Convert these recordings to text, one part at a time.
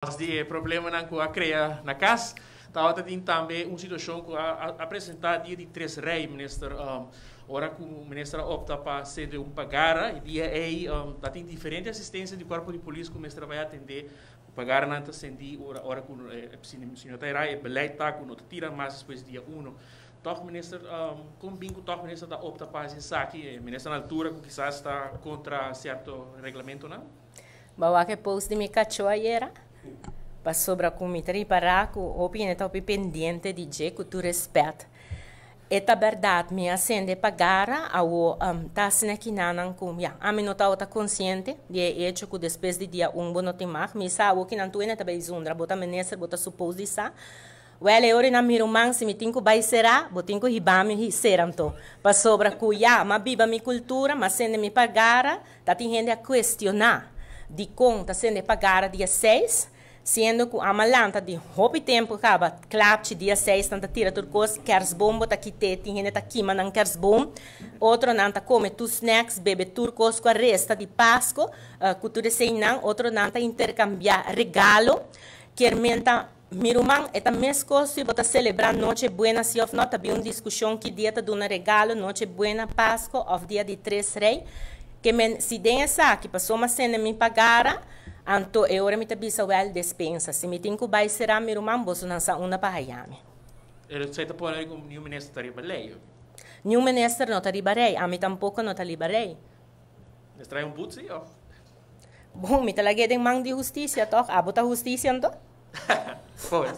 Di e problemanan ku a krea na kas. Tabata tin tambe un situashon ku a a presentá dia di Tres Rei, minister, ora ku minister a opta pa sende un pagara. E dia ei ta tin diferente asistensia di kuerpo di polis ku mester a bai atendé. Pagaranan ta sendí ora ora ku si no ta erá e beleid ta ku no ta tira mas despues di dia uno. Tòg minister, kon bin ku tòg minister ta opta pa hasi esaki? E minister na altura ku kisas ta kontra sierto reglamentonan? Bo wak e post di mi kachó ayera? Pasobra ku mi ta ripará ku hopi hende ta hopi pendiente di dje ku tur respèt. E ta bèrdat mi a sende pa gara awo ta asina kinanan ku ya ami no tabata konsiente di e echo ku despues di dia un bo no tin mag. Mi sa awo kinan tur hende ta bai zundra bo ta minister bo ta supos di sa. Wèl e ora nan mi ruman si mi tin ku bai será bo tin ku hiba mi sera anto. Pasobra ku ya m'a biba mi kultura m'a sende mi pa gara. Ta tin hende a cuestiona dicon ta sende pagara dia seis, siendo cu ama lanta di hopi tempo caba klapchi dia seis nan ta tira tur cos, kerstboom bo ta kite, tin hende ta kima nan kerstboom, otronan ta come tur snacks, bebe tur cos cu a resta di Pasco, cu tur eseinan, otronan ta intercambia regalo, kier men ta Mi ruman, e ta mescos si bo ta celebra Noche Buena si of no, ta bin un discusion ki dia ta duna regalo, Noche Buena, Pasco of dia di Tres Rey. Ke men, si den esaki pasobra sende mi pagara, anto e ora mi ta bisa wel despensa. Si mi tin cu bay cera mi ruman, bosonan sa unda pa haya mi. Esey ta pone cu niun minister ta riba ley. Niun minister no ta riba rey, ami tampoco no ta liba rey. Mes trae un boet si of? Bon, mi ta lag'é den man di husticia toch? Abo ta husticia anto? Goed.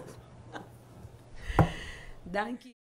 Danki.